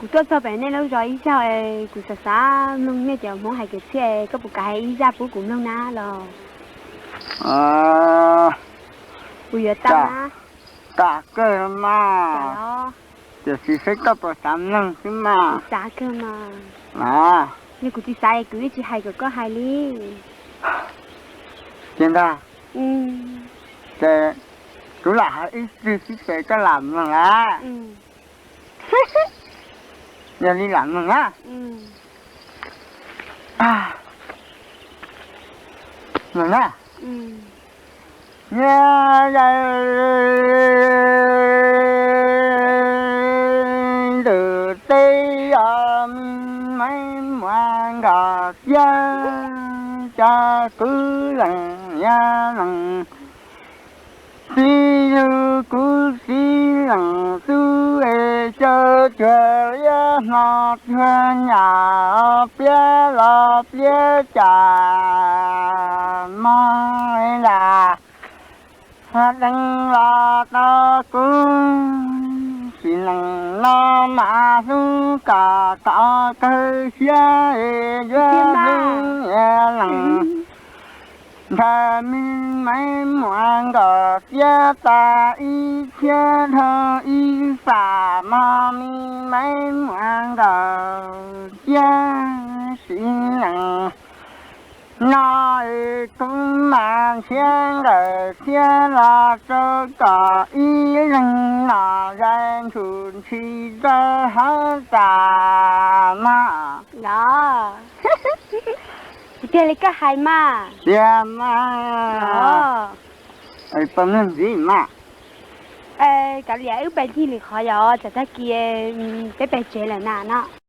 Kuv tuaj txog pem nej lub zos ib zaug es kuv xav xav mloog nej cov Hmoob hais kwv txhiaj, koj puas kam hais ib zaj pub kuv mloog na los? Kuv yuav tau na. Kam kawg mas, tiam sis saib koj puas xav mloog xwb mas. Xav kawg mas. Yog kuv tsis xav es kuv yeej tsis hais kom koj hais li. Tiag ntag. Ces kuv lam hais ib tsig xwb ces koj lam mloog lawm. Yog li lam mloog na. Mloog na. Nyob zaum ntawm teb os, me Maiv Muas Nkos Txiab, cov kwv leej niam leej txiv, yug kuv txiv leej tub es cov cuag liab hno cuag nyam, pliab los pliab cas mog lam ha deev los tau kuv. Txiv neej no mas hlub kom qhov kawg siab es yuav hlub niam leej. Ntawm me Maiv Muas Nkos Txiab tas ib txhiab dhau ib fam mog, me Maiv Muas Nkos Txiab, txiv neej no es kuv mas nrhiav nkawm txiab los rau kom ib leeg nom zais ntshum ntshis rau hauv tas mog. Los, tiag li koj hais mas. Tiag mas. Pab neeg ntxiv mas. Kav liam, wb pais ncig lwm qhov yom, tsam tag kis peb pais tsev lawm na no.